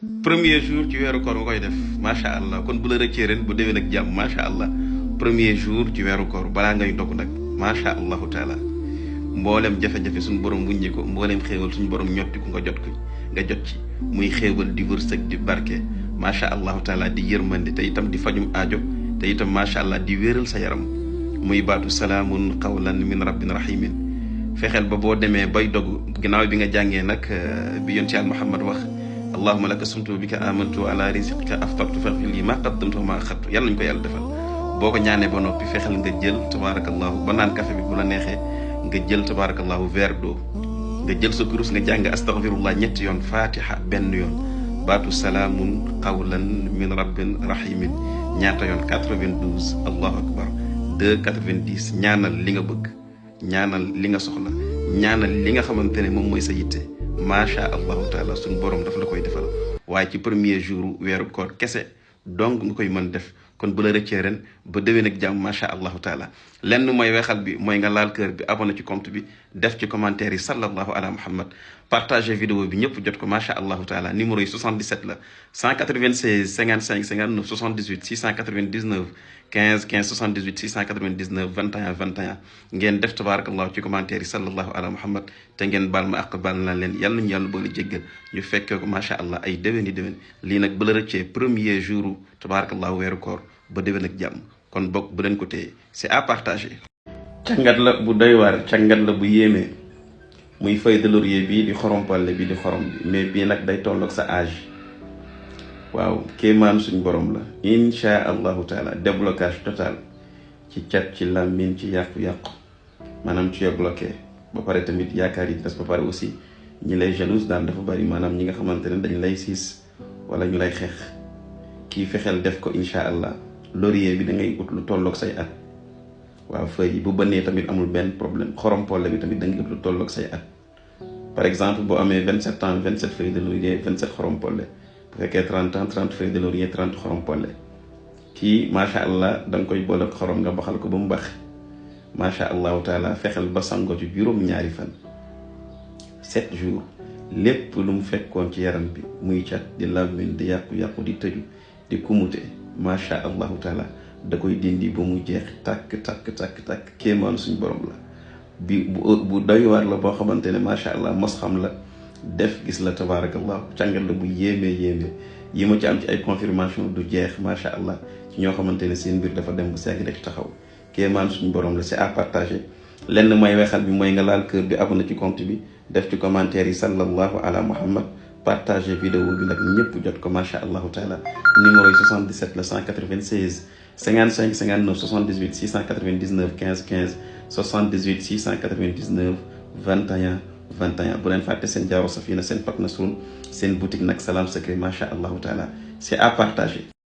premier jour ci weeru koor nga koy def macha allah kon bu la rëccee ren bu déwén ak jàmm macha allah premier jour ci weeru koor balaa ngay dog nag macha allahu taala mboolem jafe-jafe suñu borom wuññi ko mboolem xéewal suñu borom ñotti ko nga jot ci muy xéewal di wërsëg di barke macha allahu taala di yërmande te itam di fajum aajo te itam macha allah di wéeral sa yaram muy baatu salaamun qawlan min rabbin rahimin fexeel ba boo demee bay dogu ginnaaw bi nga jàngee nag bi yonent Yàlla Muhammad wax allahuma laka sumtu bika amantu ala rizqika aftartu faghfir li ma qaddamtu wa ma axartu yàlla nañu ko yàlla defal boo ko ñaanee ba noppi fexeel nga jël tabarakallahu ba naan café bi bu la neexee nga jël tabarakallahu verre d'eau nga jël sa kurus nga jàng astaghfirullah ñetti yoon fatiha benn yoon baatu salaamun qawlan min rabbin rahimin ñaata yoon 92 allahu akbar 290 ñaanal li nga bëgg ñaanal li nga soxla ñaanal li nga xamante ne moom mooy sa yitte macha allahu taala suñu borom daf la koy defal waaye ci premier jour weeru koor kese donc nga koy mën def kon bu la rëccee ren ba déwén ak jàmm macha allahu taala lenn mooy weexal bi mooy nga laal kër bi abonné ci compte bi def ci commentaire yi sallallahu ala muhammad partagé vidéo bi ñëpp jot ko macha allahu taala numéro yi 77 la 196 55 59 78 699 15 15 78 699 21 21 ngeen def tabarakallahu ci commentaire yi sallallahu ala muhammad te ngeen baal ma ak baal na leen yàlla ñu yàlla boole jéggal ñu fekkee ko macha allah ay déwéni déwén lii nag bu la rëccee premier jour tabarakallahu weeru koor ba déwén ak jàmm kon bokk bu leen ko téye c'est à partager. càngat la bu doy waar càngat la bu yéemee muy feuille de laurier bii di xorompalle bi di xorom bi mais bii nag day tolloog sa âge waaw kéemaan suñ borom la insha allahu taala déblocage total ci cat ci làmmiñ ci yàqu-yàqu maanaam ci bloqué ba pare tamit yaakaar yi des ba pare aussi ñi lay jalouse daal dafa bari maanaam ñi nga xamante ne dañ lay siis wala ñu lay xeex kii fexeel def ko insha allah laurier bi da ngay ut lu tolloog say at waaw feuille yi bu bënnee tamit amul benn problème xorompolle bi tamit da ngay ut lu tolloog say at par exemple boo amee 27 ans 27 feuilles de laurier 27 xorompolle bu fekkee 30 ans 30 feuilles de laurier 30 xorompolle kii macha allah da nga koy boole ak xorom nga baxal ko ba mu bax macha allahu taala fexeel ba sango ci juróom-ñaari fan 7 jours lépp lu mu fekkoon ci yaram bi muy cat di làmmiñ di yàqu-yàqu di tëju di kumute macha allahu taala da koy dindi ba mu jeex tàkk kéemaan suñ borom la bi bu doy waar la boo xamante ne macha allah mos xam la def gis la tabarakallahu càngal la bu yéemee yi ma ci am ci ay confirmation du jeex macha allah ci ñoo xamante ne seen mbir dafa dem bu segg rek taxaw kéemaan suñu borom la c'est à partager lenn mooy weexal bi mooy nga laal kër bi abonné ci compte bi def ci commentaire yi sallallahu ala muhammad partager vidéo bi nag ñëpp jot ko macha allahu taala numéro yi 77 la 196 55 59 78 699 15 15 78 699 21 21 bu leen fàtte seen jaaro safina seen Fatna Suun seen boutique nag Salam Secret macha allahu taala c'est à partager.